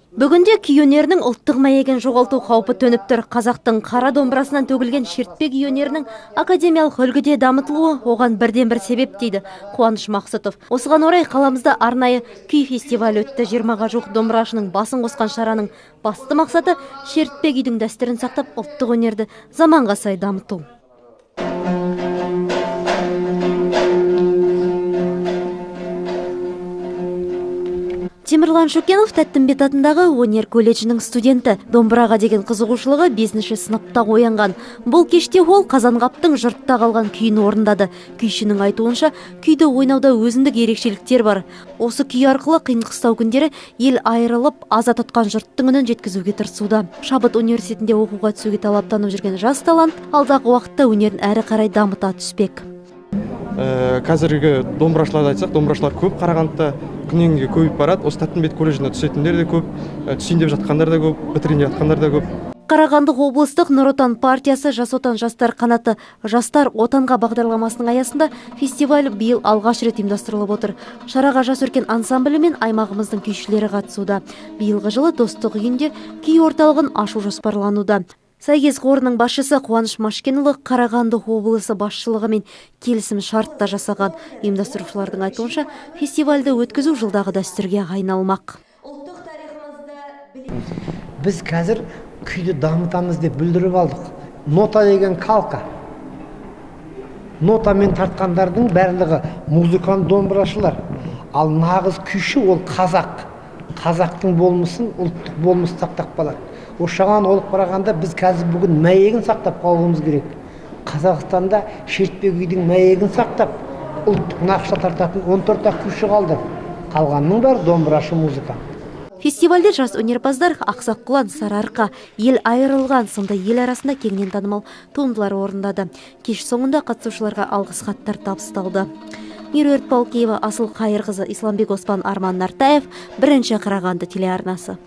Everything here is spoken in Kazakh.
Бүгінде күй өнерінің ұлттық мәйегін жоғалту қаупі төніп тұр. Қазақтың қара домбырасынан төгілген шертпе күй өнерінің академиялық үлгіде дамытылуы оған бірден-бір себеп, дейді Қуаныш Мақсұтов. Осыған орай қаламызда арнайы күй фестивалі өтті. 20-ға жуық домбырашының басын қосқан шараның басты мақсаты шертпе күйдің дәстүрін сақтап, ұлттық өнерді заманға сай дамыту. Темірлан Шөкенов Тәттімбет атындағы өнер колледжінің студенті. Домбыраға деген қызығушылығы 5-ші сыныпта оянған. Бұл кеште ол Қазанғаптың жұртта қалған күйін орындады. Күйшінің айтуынша, күйді ойнауда өзіндік ерекшеліктер бар. Осы күй арқылы қиын қыстау күндері ел айырылып, аза тұтқан жұрттың үнін жеткізуге тырысуда. Шабыт университетінде оқуға түсуге талаптанып жүрген жас талант алдағы уақытта өнерін әрі қарай дамыта түспек. Қазіргі домбырашыларды айтсақ, домбырашылар көп Қарағандыда, күннен күнге көбейіп барады. Осы Тәттімбет колледжіне түсетіндер де көп, түсейін деп жатқандар да көп, бітірейін деп жатқандар да көп. Қарағанды облыстық Нұр Отан партиясы Жас Отан жастар қанаты Жастар Отанға бағдарламасының аясында фестиваль биыл алғаш рет ұйымдастырылып отыр. Шараға Жас Өркен ансамблі мен аймағымыздың күйшілері қатысуда. Биылғы жылы Достық үйінде күй орталығын ашу жоспарлануда. Сәйкес қорының басшысы Қуаныш Машкенұлы Қарағанды облысы басшылығымен келісім шарт та жасаған. Ұйымдастырушылардың айтуынша, фестивальді өткізу жылдағы дәстүрге айналмақ. Біз қазір күйді дамытамыз деп бүлдіріп алдық. Нота деген калка. Нотамен тартқандардың барлығы музыкант домбырашылар. Ал нағыз күйші ол қазақ. Қазақтың болмысын, ұлттық болмыс сақтап қалады. Ошаған олып қарағанда біз қазір бүгін мәйегін сақтап қалуымыз керек. Қазақстанда шертпе күйдің мәйегін сақтап, ұлттық нақышта тартатын 14-ақ күйші қалды. Қалғанның бәрі домбырашы музыкант. Фестивальде жас өнерпаздар Ақсақ құлан, Сарыарқа, Ел айырылған сынды ел арасында кеңінен танымал туындылар орындады. Кеш соңында қатысушыларға алғыс хаттар табысталды. Меруерт Балкеева, Асыл Қайырқызы, Исламбек Оспан, Арман Нартаев, Бірінші Қарағанды телеарнасы.